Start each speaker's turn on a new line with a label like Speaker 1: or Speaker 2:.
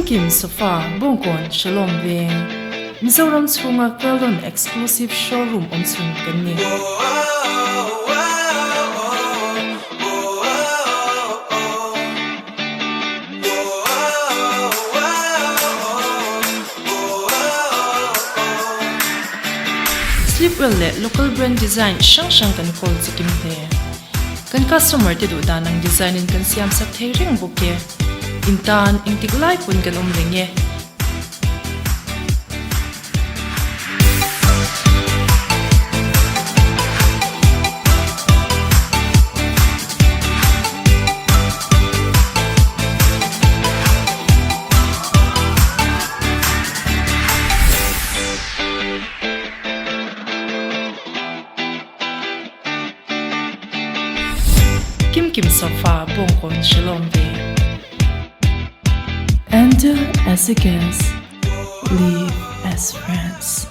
Speaker 1: Kimkim Sofa, Bawngkawn, Shalom Veng, Mizoram chhunga Kurlon Exclusive Showroom awmchhun kan ni. Sleepwell leh local brand design hrang hrang kan kawl chikim hle. Kan customer te duh dan ang design in kan siam sak thei reng bawk e. In tan engtik lai pawn kan awm reng e. Kimkim sofa bawngkawn Shalom ve. Enter as a guest, leave as friends.